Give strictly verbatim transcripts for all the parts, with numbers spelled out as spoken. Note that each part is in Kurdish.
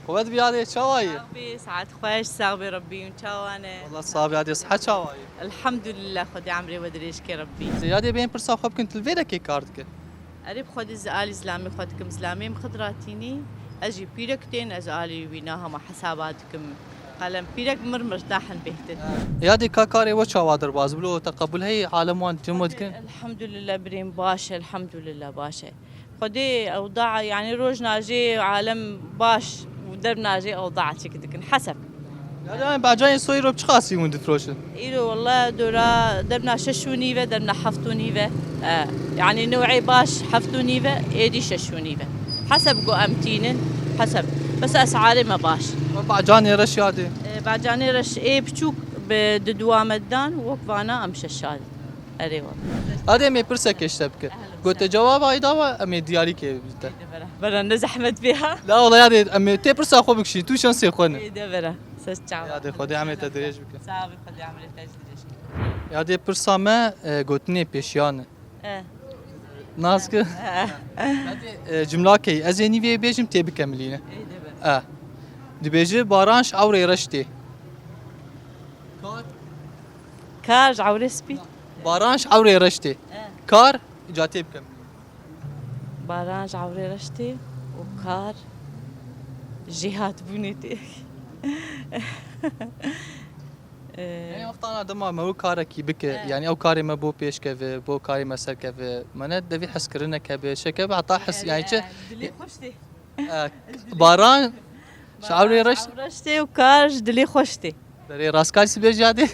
Xwe bi yadê çawa yî? Saet xweş, sax bê Rebbî, hûn çawa ne? Wala sax bê yadê, sihet çawa yî? Elhamdülillah, Xwedê emrê we dirêj ke Rebbî. Yadê bên pirsa xwe bikin, tu li vê de kê kar dike? Erê bi Xwedê ez alî zilamê xwe dikim, zilamê min xidratînî, ez jî pîrek tên, ez alî wîna hema hesaba dikim. Qelem pîrek mir mirtah in bêhtir. Yadê ka karê we çawa derbas bû, teqebul heye, alem wan cem we dikin? Elhamdülillah birêm baş e, elhamdülillah baş e. Xwedê ewda, yanî rojna jê alem baş û derbna jê ewda çêk dikin. Heseb. Yadê em bacanê soyî ro bi çiqasî hûn difroşin? Îro walla dora derbna şeş û nîve, derbna heft û nîve. E, yanî new'ê baş heft û nîve, êdî şeş û nîve. Heseb ku em tînin, heseb. Bes esarê me baş. Bacanê reş yadê? E, bacanê reş ê biçûk bi di dua me didan, wek vana em şeşa. Erê walla. Yadê em ê pirsek ji te bike. Got te cewaba wî dawa, em ê diyarîkê bidî te. Bera, bera ne zehmet bê ha. La wala yadê em ê tê pirsa xwe bikişî, tu şansê xwe ne. Ê de bera. Ses çawa. Yadê Xwedê emrê te dirêj bike. Sağ ol, Xwedê emrê te jî dirêj bike. Yadê pirsa me e, gotinê pêşiyan e. E. Nas ki? E, cimlakê ez ê nîvê bêjim tê bikemilîne. E. Dibêje baran ji ewrê reş tê. Kar ji ewrê spî. Baran ji ewrê reş tê. Kar ca tê bikemilîne. Baran ji ewrê reş tê û kar jêhatbûnê tê. Yanî wextana dema me wê karekî bike, yanî ew karê me bo pêş keve, bo karê me ser keve, me ne devî hezkirineke be, şeke be, heta hes, yanî çi? Dilê xweş tê. E, baran ji ewrê reş. Reş tê û kar ji dilê xweş tê. Berê rast kar sibê jadê.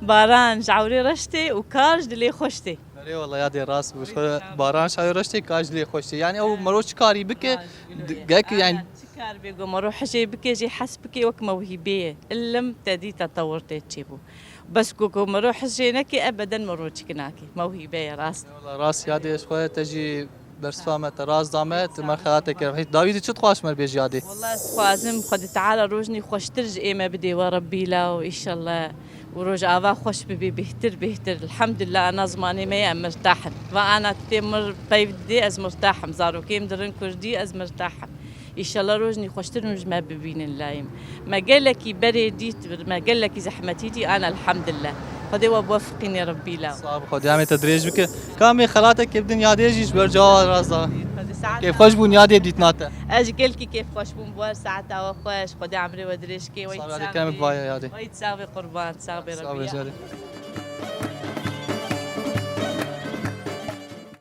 Baran ji ewrê reş tê û kar ji dilê xweş tê. Berê wala yadê rast bû. Baran ji ewrê reş tê, kar ji dilê xweş tê. Yanî ew mero çi karî bike, gek yanî. Çi kar bê ku mero hijê bike jê hes bike wek mewhîbê ye. Ilim tedî tetewir tê çêbû. Bes ku ku mero hijê neke ebeden mero çik nake. Mewhîbe ye rast. Wala rast yadê ji xwe te jî bersiva me te rast da me, tu me xelateke rehî. Dawî dî çi dixwaş me bêjî yadê? Wala ez dixwazim Xwedê Teala rojnî xweştir ji ê me bidê we Rebbî la û îşallah û rojava xweş bibê bêhtir bêhtir. Elhamdulillah ana zimanê me ye em mirtah in. Va ana tu tê mir peyv didê ez mirtah im. Zarokê min dirin kurdî ez mirtah im. Îşallah rojnî xweştir hûn ji me bibînin layê min. Me gelekî berê dît, me gelekî zehmetî dî, ana elhamdulillah. Xwedê we biwefiqînê Rebbî la. Sax bi Xwedê, emê te dirêj bike. Ka em ê xelatekê bidin yadê jî ji ber cewaba rast da. Kêfxweş bûn yadê dîtina te. Ez jî gelkî kêfxweş bûm, bi we saeta we xweş. Xwedê emrê we dirêj kê. Weyt sax bê. Weyt sax bê qurban, sax bê Rebbî.